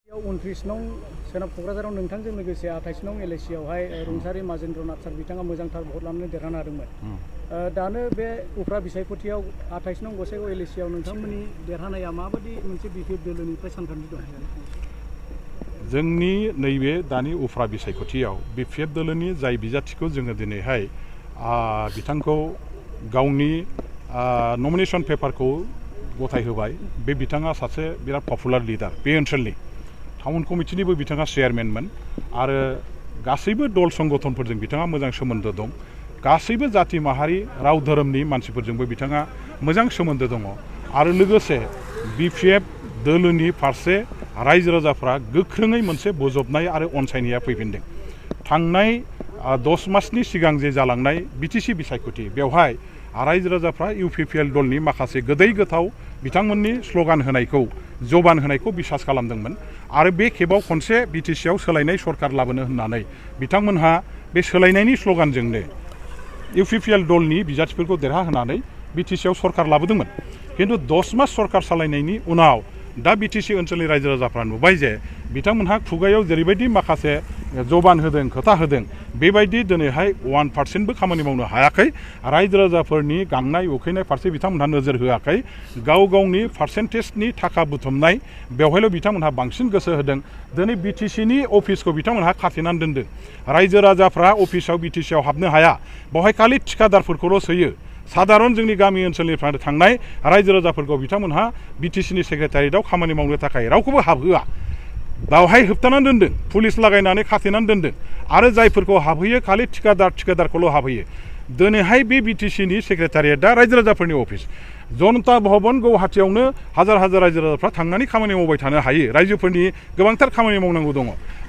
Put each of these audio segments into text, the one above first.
29 नं सोनाब क'क्राझाराव नोंथांजों लोगोसे 28 नं एलएसियावहाय रुंसारि माजेन्द्रनाथ सार बिथाङा मोजांथार भट लानानै देरहानो हादोंमोन। दानो बे उफ्रा बिसायख'थियाव 28 नं गसाइगाव एलएसियाव नोंथांमोननि देरहानाया माबायदि मोनसे बिपिएफ दोलोनिफ्राय सानखान्थि दं? जोंनि नैबे दानि उफ्रा बिसायख'थियाव बिपिएफ दोलोनि जाय बिजाथिखौ जोङो दिनैहाय बिथांखौ गावनि नमिनेशन पेपारखौ गथायहोबाय। बे बिथाङा सासे बिराद पपुलार लिडार बे ओनसोलनि टाउन कमिटिनिबो बिथाङा चेयारमेनमोन आरो गासैबो दल संगठनफोरजों बिथाङा मोजां सोमोन्दो दं। गासैबो जाति माहारि राव धोरोमनि मानसिफोरजोंबो बिथाङा मोजां सोमोन्दो दङ आरो लोगोसे बिपिएफ दोलोनि फारसे रायजो राजाफ्रा गोख्रोङै मोनसे बोजबनाय आरो अनसायनाया फैफिनदों। थांनाय 10 मासनि सिगां जे जालांनाय बिटिसि बिसायख'थि बेवहाय रायजो राजाफ्रा इउपिपिएल दलनि माखासे गोदै गोथाव बिथांमोननि स्ल'गान होनायखौ जबान होनायखौ बिसास खालामदोंमोन आरो बे खेबाव खनसे बिटिसिआव सोलायनाय सरकार लाबोनो होननानै बिथांमोनहा बे सोलायनायनि स्ल'गानजोंनो इउपिपिएल दलनि बिजाथिफोरखौ देरहाहोनानै बिटिसिआव सरकार लाबोदोंमोन। खिन्थु 10 मास सरकार सालायनायनि उनाव दा बिटिसि ओनसोलनि रायजो राजाफ्रा नुबाय जे बिथांमोनहा खुगायाव जेरैबायदि माखासे जबान होदों खोथा होदों बेबायदि दिनैहाय 1%बो खामानि मावनो हायाखै। रायजो राजाफोरनि गांनाय उखैनाय फारसे बिथांमोनहा नोजोर होआखै। गाव गावनि पार्सेन्टेजनि थाखा बुथुमनाय बेवहायल' बिथांमोनहा बांसिन गोसो होदों। दिनै बिटिसिनि अफिसखौ बिथांमोनहा खाथेनानै दोनदों। रायजो राजाफ्रा अफिसाव बिटिसिआव हाबनो हाया। बेवहाय खालि थिखादारफोरखौल' सोयो। साधारन जोंनि गामि ओनसोलनिफ्राय थांनाय रायजो राजाफोरखौ बिथांमोनहा बिटिसिनि सेक्रेटारियेटआव खामानि मावनो थाखाय रावखौबो हाबहोआ। बावहाय होबथानानै दोनदों, पुलिस लागायनानै खाथेनानै दोनदों आरो जायफोरखौ हाबहैयो खालि थिखादारखौल' हाबहैयो। दिनैहाय बे बिटिसिनि सेक्रेटारियेटआ रायजो राजाफोरनि अफिस। जनता भवन गुवाहाटीयावनो हाजार हाजार रायजो राजाफ्रा थांनानै खामानि मावबाय थानो हायो। रायजोफोरनि गोबांथार खामानि मावनांगौ दङ।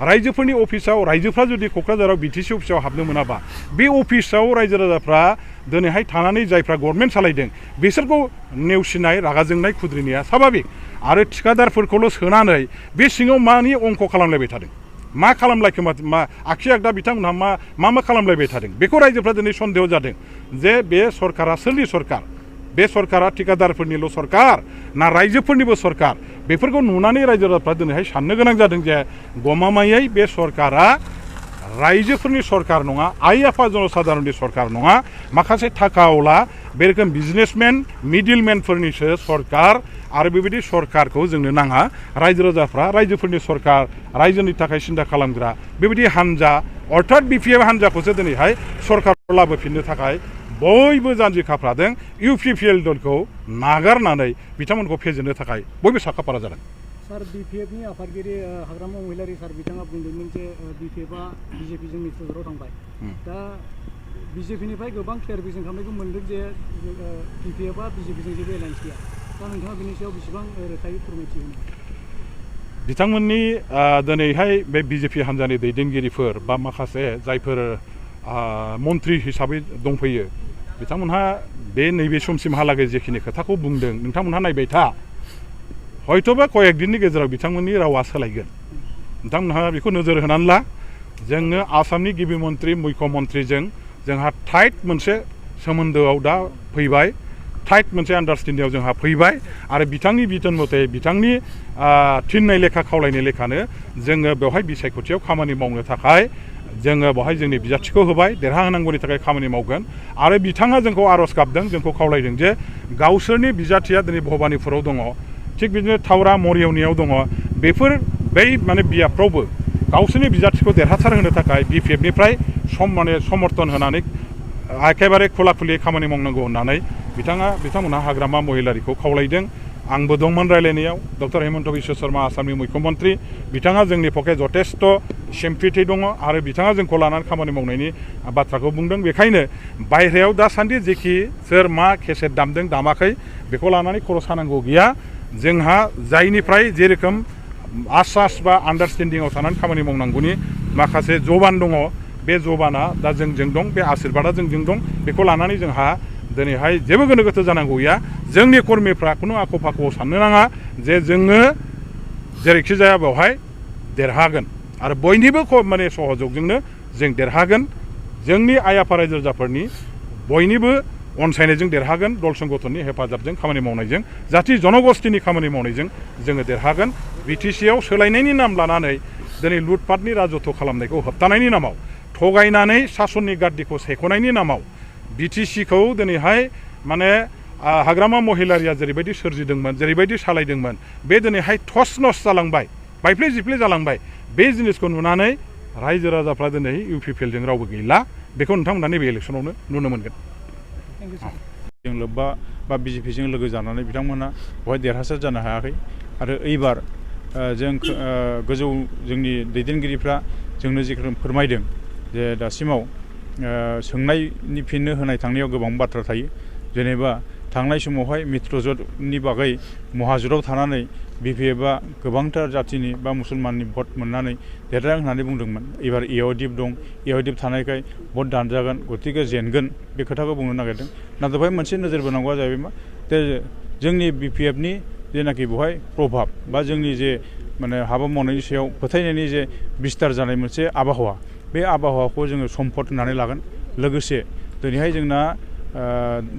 रायजोफोरनि अफिसाव रायजोफ्रा जुदि क'क्राझाराव बिटिसि अफिसाव हाबनो मोनाबा बे अफिसाव रायजो राजाफ्रा दिनैहाय थानानै जायफ्रा गभर्नमेन्ट सालायदों बिसोरखौ नेवसिनाय रागा जोंनाय खुद्रिनाया स्वाभाबिक आरो थिखादारफोरखौल' सोनानै बे सिङाव मानि अंक खालामलायबाय थादों। मा खालामलायखो मा आखि आगदा बिथांमोनहा मा खालामलायबाय थादों बेखौ रायजोफ्रा दिनै सन्देह जादों जे बे सरकारा सोरनि सरकार, बे सरकारा थिकादारफोरनिल' सरकार ना रायजोफोरनिबो सरकार। बेफोरखौ नुनानै रायजो राजाफ्रा दिनैहाय साननो गोनां जादों जे गमामायै बे सरकारा रायजोफोरनि सरकार नङा, आइ आफा जनसाधारननि सरकार नङा, माखासे थाखावला बे रोखोम बिजनेसमेन मिडिलमेनफोरनिसो सरकार आरो बेबायदि सरकारखौ जोंनो नाङा। रायजो राजाफ्रा रायजोफोरनि सरकार, रायजोनि थाखाय सिन्था खालामग्रा बेबायदि हान्जा अर्थात बिपिएफ हान्जाखौसो दिनैहाय सरकारखौ लाबोफिननो थाखाय बयबो जानजि खाफ्रादों। इउपिपिएल दलखौ नागारनानै बिथांमोनखौ फेजेननो थाखाय बयबो साखाफारा जादों। सार बिपिएफनि आफादगिरि हाग्रामा महिलारि सार बिथाङा बुंदोंमोन जे बिपिएफआ बिजेपिजों मित्रजोटाव थांबाय। दा बिजेपिनिफ्राय गोबां क्लियारिफिकेसन खालामनायखौ मोनदों जे बिपिएफआ बिजेपिजों जेबो एलायन्स गैया। दा नोंथाङा बिनि सायाव बेसेबां रोखायै फोरमायथि होनो? बिथांमोननि दिनैहाय बे बिजेपि हान्जानि दैदेनगिरिफोर बा माखासे जायफोर मन्त्रि हिसाबै दंफैयो बिथांमोनहा बे नैबे समसिमहालागै जेखिनि खोथाखौ बुंदों नोंथांमोनहा नायबाय था। हयथ'बा कयेक दिननि गेजेराव बिथांमोननि रावा सोलायगोन। नोंथांमोनहा बेखौ नोजोर होनानै ला। जोङो आसामनि गिबि मन्त्रि मुख्यमन्त्रिजों जोंहा टाइट मोनसे सोमोन्दोआव दा फैबाय, टाइट मोनसे आन्डारस्टेन्डिंआव जोंहा फैबाय आरो बिथांनि बिथोन मथे बिथांनि थिननाय लेखा खावलायनाय लेखानो जोङो बेवहाय बिसायख'थियाव खामानि मावनो थाखाय जोङो बेवहाय जोंनि बिजाथिखौ होबाय। देरहाहोनांगौनि थाखाय खामानि मावगोन आरो बिथाङा जोंखौ आर'ज गाबदों, जोंखौ खावलायदों जे गावसोरनि बिजाथिया दिनै भबानिपुराव दङ, थिग बिदिनो थावरा मरियावनियाव दङ। बेफोर बै बियाबफ्रावबो गावसोरनि बिजाथिखौ देरहासार होनो थाखाय बिपिएफनिफ्राय समर्थन होनानै एखेबारे खुला खुलियै खामानि मावनांगौ होननानै बिथांमोनहा हाग्रामा महिलारिखौ खावलायदों। आंबो दंमोन रायलायनायाव। डक्टर हेमन्त बिश्व शर्मा आसामनि मुख्यमन्त्रि बिथाङा जोंनि पक्षे जथेस्थ' सिम्पिथि दङ आरो बिथाङा जोंखौ लानानै खामानि मावनायनि बाथ्राखौ बुंदों। बेखायनो बायह्रायाव दासान्दि जेखि सोर मा केसेट दामदों दामाखै बेखौ लानानै खर' सानांगौ गैया। जोंहा जायनिफ्राय जेरोखोम आसास बा आन्डारस्टेन्डिंआव थानानै खामानि मावनांगौनि माखासे जबान दङ बे जबाना दा जोंजों दं, बे आसिरबादा जोंजों दं। बेखौ लानानै जोंहा दिनैहाय जेबो गोनो गोथो जानांगौ गैया। जोंनि कर्मिफ्रा खुनु आख' फाख'आव साननो नाङा जे जोङो जेरैखि जाया बेवहाय देरहागोन आरो बयनिबो सहजोंनो जों देरहागोन। जोंनि आइ आफा रायजो राजाफोरनि बयनिबो अनसायनायजों देरहागोन, दल संगठननि हेफाजाबजों खामानि मावनायजों, जाथि जनगोष्ठीनि खामानि मावनायजों जोङो देरहागोन। बिटिसिआव सोलायनायनि नाम लानानै दिनै लुटपाटनि राजत्व खालामनायखौ होबथानायनि नामाव थगायनानै सासननि गाद्दिखौ सायख'नायनि नामाव बिटिसिखौ दिनैहाय माने हाग्रामा महिलारिया जेरैबायदि सोरजिदोंमोन जेरैबायदि सालायदोंमोन बे दिनैहाय थस नस जालांबाय बायफ्ले जिफ्ले जालांबाय बे जिनिसखौ नुनानै रायजो राजाफ्रा दिनै इउपिपिएलजों रावबो गैला बेखौ नोंथांमोना नैबे इलेक्सनावनो नुनो मोनगोन। जों लोब्बा बा बिजेपिजों लोगो जानानै बिथांमोना बेवहाय देरहासार जानो हायाखै आरो एबार जों गोजौ जोंनि दैदेनगिरिफ्रा जोंनो जिखुनु फोरमायदों जे दासिमाव सोंनायनि फिननो होनाय थांनायाव गोबां बाथ्रा थायो जेनेबा थांनाय समावहाय मित्रजोतनि बागै महाजुराव थानानै बिपिएफआ गोबांथार जाथिनि बा मुसलमाननि भट मोननानै देरहादों होननानै बुंदोंमोन एबार एआवदिप दं एआवदिप थानायखाय भट दानजागोन गतिके जेनगोन बे खोथाखौ बुंनो नागिरदों नाथाय बेवहाय मोनसे नोजोर बोनांगौआ जाहैबाय मा जोंनि बिपिएफनि जेनाखि बेवहाय प्रभाब बा जोंनि जे माने हाबा मावनायनि सायाव फोथायनायनि जे बिस्तार जानाय मोनसे आबहावा बे आबहावाखौ जोङो सम्पद होननानै लागोन लोगोसे दिनैहाय जोंना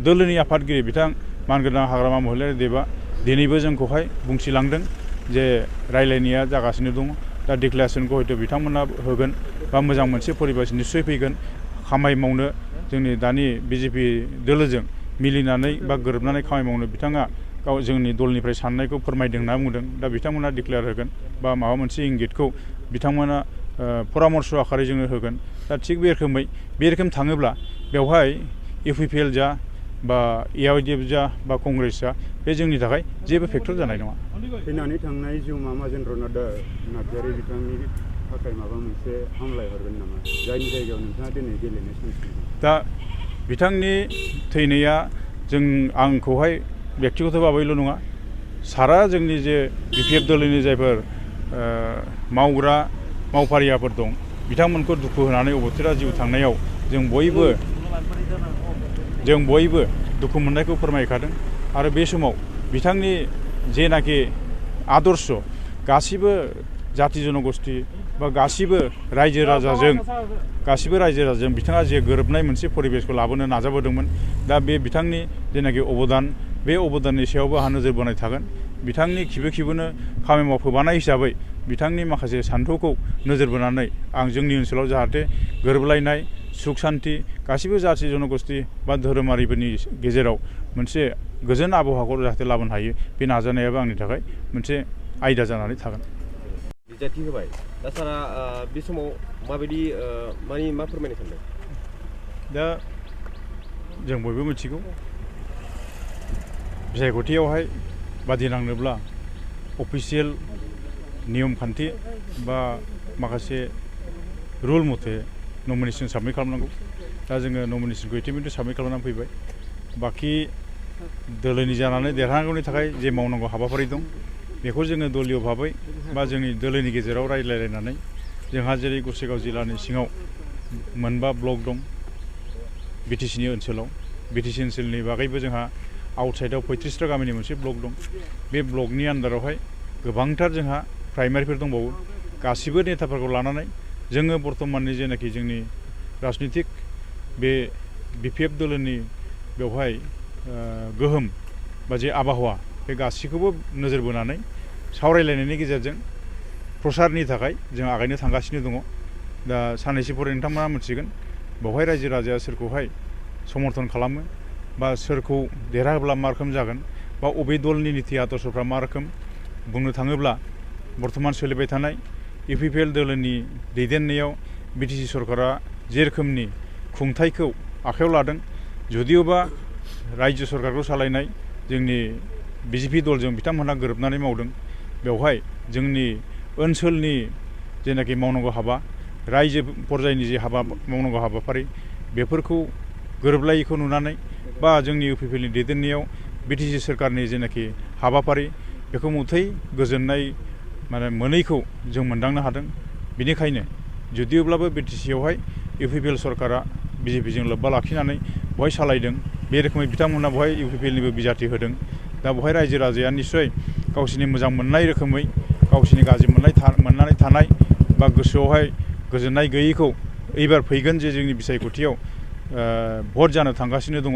दोलोनि आफादगिरि बिथां मानगोनां हाग्रामा महिलारि देबआ दिनैबो जोंखौहाय बुंथिलांदों जे रायलायनाया जागासिनो दङ दा डिक्लेरेसनखौ हयथ' बिथांमोना होगोन बा मोजां मोनसे परिबेस निस्सय फैगोन खामानि मावनो जोंनि दानि बिजेपि दोलोजों मिलिनानै बा गोरोबनानै खामानि मावनो बिथाङा गाव जोंनि दलनिफ्राय साननायखौ फोरमायदों होनना बुंदों दा बिथांमोना डिक्लेयार होगोन बा माबा मोनसे इंगितखौ बिथांमोना परामर्श आखारै जोंनो होगोन दा थिग बे रोखोम थाङोब्ला बेवहाय इउपिपिएल जा बा एआवदिप जा बा कंग्रेस जा बे जोंनि थाखाय जेबो फेक्टर जानाय नङा। फैनानै थांनाय जिउमा माजेन्द्र नार्जारि बिथांनि थाखाय माबा मोनसे हामलाय हरगोन नामा जायनि जायगायाव नोंथाङा दिनै गेलेनो सानदों? दा बिथांनि थैनाया जों आंखौहाय बेक्तिगत भाबैल' नङा सारा जोंनि जे बिपिएफ दोलोनि जायफोर मावग्रा मावफारियाफोर दं बिथांमोनखौ दुखु होनानै अबथिरा जिउ थांनायाव जों बयबो दुखु मोननायखौ फोरमायखादों आरो बे समाव बिथांनि जेनाखि आदर्श गासिबो जाति जनगोष्ठी बा गासिबो रायजो राजाजों बिथाङा जे गोरोबनाय मोनसे परिबेसखौ लाबोनो नाजाबोदोंमोन दा बे बिथांनि जेनाखि अबदान बे अबदाननि सायावबो आंहा नोजोर बोनाय थागोन बिथांनि खिबोनो खामानि मावफोबानाय हिसाबै बिथांनि माखासे सान्थौखौ नोजोर बोनानै आं जोंनि ओनसोलाव जाहाथे गोरोबलायनाय सुख शान्ति गासिबो जाति जनगोष्ठी बा धोरोमारिफोरनि गेजेराव मोनसे गोजोन आबहावाखौ जाहाथे लाबोनो हायो बे नाजानायाबो आंनि थाखाय मोनसे आयदा जानानै थागोन। बिजाथि होबाय दा सारा बे समाव माबायदि मा फोरमायनो सानदों? दा जों बयबो मिथिगौ बिसायख'थियावहाय बादिनांनोब्ला अफिसियेल नियम खान्थि बा माखासे रुल मथे नमिनेसन साबमिट खालामनांगौ दा जोङो नमिनेसनखौ इतिमধ্যে साबमिट खालामनानै फैबाय बाखि दोलोनि जानानै देरहानांगौनि थाखाय जे मावनांगौ हाबाफारि दं बेखौ जोङो दलीय भाबै बा जोंनि दोलोनि गेजेराव रायज्लायलायनानै जोंहा जेरै गसाइगाव जिल्लानि सिङाव मोनबा ब्लक दं बिटिसिनि ओनसोलाव बिटिसि ओनसोलनि बागैबो जोंहा आउटसाइडआव 35 गामिनि मोनसे ब्लक दं बे ब्लकनि आन्दारावहाय गोबांथार जोंहा प्राइमारिफोर दंबावो गासिबो नेताफोरखौ लानानै जोङो बर्तमाननि जेनाखि जोंनि राजनितिक बे बिपिएफ दोलोनि बेवहाय गोहोम बा जे आबहावा बे गासैखौबो नोजोर बोनानै सावरायलायनायनि गेजेरजों प्रसारनि थाखाय जों आगायनो थांगासिनो दङ दा साननैसो फरे नोंथांमोना मिथिगोन बेवहाय रायजो राजाया सोरखौहाय समर्थन खालामो बा सोरखौ देरहाहोब्ला मा रोखोम जागोन बा अबे दलनि नीति आदर्शफ्रा मा रोखोम बुंनो थाङोब्ला बर्तमान सोलिबाय थानाय इउपिपिएल दोलोनि दैदेननायाव बिटिसि सरकारा जे रोखोमनि खुंथायखौ आखायाव लादों जुदियोबा रायजो सरकारखौ सालायनाय जोंनि बिजेपि दलजों बिथांमोनहा गोरोबनानै मावदों बेवहाय जोंनि ओनसोलनि जेनाखि मावनांगौ हाबा रायजो पर्यायनि जे हाबा मावनांगौ हाबाफारि बेफोरखौ गोरोबलायैखौ नुनानै बा जोंनि इउपिपिएलनि दैदेननायाव बिटिसि सरकारनि जेनाखि हाबाफारि बेखौ मुथै गोजोननाय मोनैखौ जों मोनदांनो हादों बेनिखायनो जुदियोब्लाबो बिटिसियावहाय इउपिपिएल सरकारा बिजेपिजों लोब्बा लाखिनानै बहाय सालायदों बे रोखोमै बिथांमोनहा बहाय इउपिपिएलनिबो बिजाथि होदों दा बहाय रायजो राजाया निस्सय गावसिनि मोजां मोननाय रोखोमै गावसिनि गाज्रि मोननानै थानाय बा गोसोआवहाय गोजोननाय गैयैखौ एबार फैगोन जे जोंनि बिसायख'थियाव भट जानो थांगासिनो दङ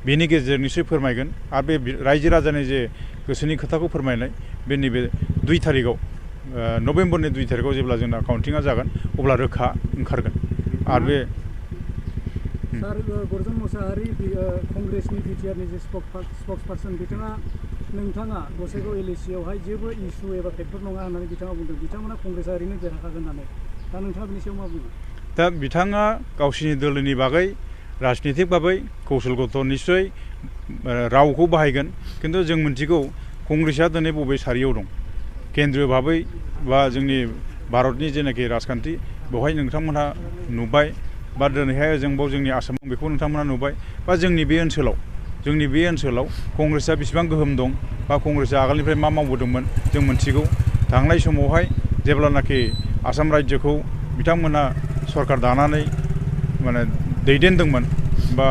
बेनि गेजेरजों निस्सय फोरमायगोन आरो बे रायजो राजानि जे गोसोनि खोथाखौ फोरमायनाय बे नैबे 2 थारिखआव नभेम्बरनि 2 तारिखआव जेब्ला जोंना काउन्टिंआ जागोन अब्ला रोखा ओंखारगोन आरो बे सार गर्जन मोसाहारि कंग्रेसनि बिटिआरनि जे स्पक्सपार्सन बिथाङा नोंथाङा गसाइगाव एलएसियावहाय जेबो इस्यु एबा फेक्टर नङा होननानै बिथाङा बुंदों बिथांमोना कंग्रेसआ ओरैनो देरहाखागोन होननानै दा नोंथाङा बिनि सायाव मा बुङो दा बिथाङा गावसिनि दोलोनि बागै राजनितिक बागै कौशलगत निश्चय रावखौ बाहायगोन खिन्थु जों मिथिगौ कंग्रेसआ दिनै बबे सारियाव दं केन्द्रीय भाबै बा जोंनि भारतनि जेनाखि राजखान्थि बेवहाय नोंथांमोनहा नुबाय बा दिनैहाय ओजोंबाव जोंनि आसामाव बेखौ नोंथांमोनहा नुबाय बा जोंनि बे ओनसोलाव कंग्रेसआ बेसेबां गोहोम दं बा कंग्रेसआ आगोलनिफ्राय मा मावबोदोंमोन जों मिथिगौ थांनाय समावहाय जेब्लानाखि आसाम रायजोखौ बिथांमोनहा सरकार दानानै माने दैदेनदोंमोन बा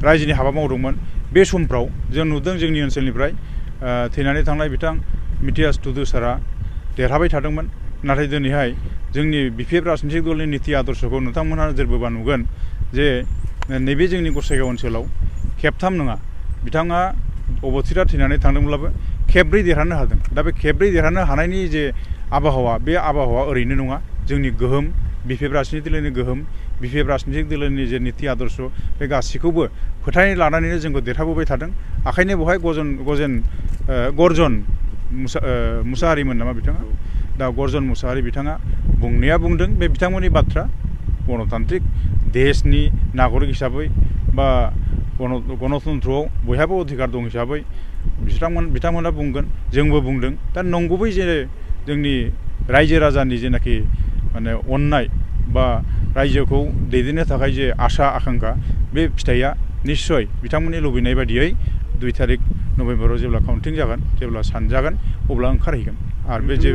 रायजोनि हाबा मावदोंमोन बे समफ्राव जों नुदों जोंनि ओनसोलनिफ्राय थैनानै थांनाय बिथां मिथियास टुडु सारा देरहाबाय थादोंमोन नाथाय दिनैहाय जोंनि बिपिएफ राजनितिक दलनि नीति आदर्शखौ नोंथांमोनहा नोजोर बोबा नुगोन जे नैबे जोंनि गसाइगाव ओनसोलाव खेबथाम नङा बिथाङा अबथिरा थैनानै थांदोंब्लाबो खेबब्रै देरहानो हादों दा बे खेबब्रै देरहानो हानायनि जे आबहावा बे आबहावा ओरैनो नङा जोंनि गोहोम बिपिएफ राजनितिक दलनि गोहोम बिपिएफ राजनितिक दलनि जे नीति आदर्श बे गासैखौबो फोथायनाय लानानैनो जोंखौ देरहाबोबाय थादों आखायनो बेवहाय गर्जन मुसाहारिमोन नामा बिथाङा दा गर्जन मुसाहारि बिथाङा बुंनाया बुंदों बे बिथांमोननि बाथ्रा गणतान्त्रिक देशनि नागरिक हिसाबै बा गणतन्त्रआव बयहाबो अधिकार दं हिसाबै बिथांमोना बुंगोन जोंबो बुंदों दा नंगुबै जे जोंनि रायजो राजानि जेनाखि माने अननाय बा रायजोखौ दैदेननो थाखाय जे आसा आकांक्षा बे फिथाइया निश्चय बिथांमोननि लुबैनाय बायदियै 2 तारिख नभेम्बराव जेब्ला काउन्टिं जागोन जेब्ला सानजागोन अब्ला ओंखारहैगोन आरो बे जे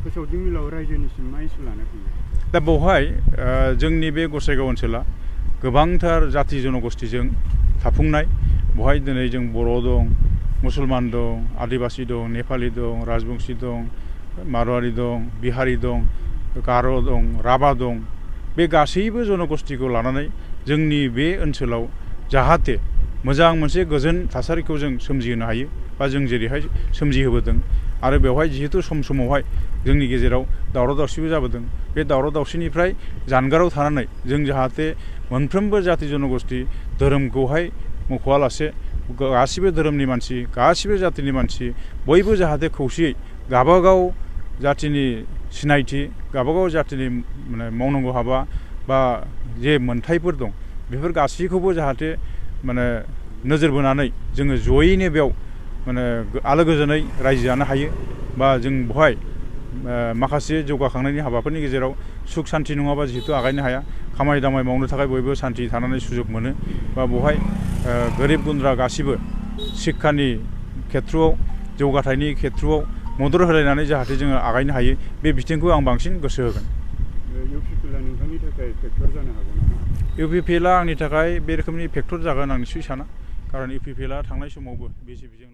फोसावदिं मिलाव रायजोनिसिम मा इस्यु लाना फैयो दा बेवहाय जोंनि बे गसाइगाव ओनसोला गोबांथार जाति जनगोष्ठीजों थाफुंनाय बेवहाय दिनै जों बर' दं मुसलमान दं आदिबासि दं नेपालि दं राजबंशी दं मारवारि दं बिहारि दं गार' दं राभा दं बे गासैबो जनगोष्ठीखौ लानानै जोंनि बे ओनसोलाव जाहाथे मोजां मोनसे गोजोन थासारिखौ जों सोमजिहोनो हायो बा जों जेरैहाय सोमजिहोबोदों आरो बेवहाय जिहेतु समावहाय जोंनि गेजेराव दावराव दावसिबो जाबोदों बे दावराव दावसिनिफ्राय जानगाराव थानानै जों जाहाथे मोनफ्रोमबो जाति जनगोष्ठी धोरोमखौहाय मुख'आलासे गासिबो धोरोमनि मानसि गासिबो जातिनि मानसि बयबो जाहाथे खौसेयै गाबागाव जातिनि सिनायथि गाबागाव जातिनि माने मावनांगौ हाबा बा जे मोनथायफोर दं बेफोर गासैखौबो जाहाथे माने नोजोर बोनानै जोङो जयैनो बेयाव माने आलो गोजोनै रायजो जानो हायो बा जों बेवहाय माखासे जौगाखांनायनि हाबाफोरनि गेजेराव सुख सान्ति नङाबा जिहेतु आगायनो हाया खामानि दामानि मावनो थाखाय बयबो सान्ति थानानै सुजुग मोनो बा बेवहाय गोरिब गुन्द्रा गासिबो शिक्षानि खेथ्रआव जौगाथायनि खेथ्रआव मदद होलायनानै जाहाथे जोङो आगायनो हायो बे बिथिंखौ आं बांसिन गोसो होगोन इउपिपिएलआ नोंथांनि थाखाय फेक्टर जानो हागौ नामा इउपिपिएलआ आंनि थाखाय बे रोखोमनि फेक्टर जागोन आं निस्सय साना खारन इउपिपिएलआ थांनाय समावबो बिजेपिजों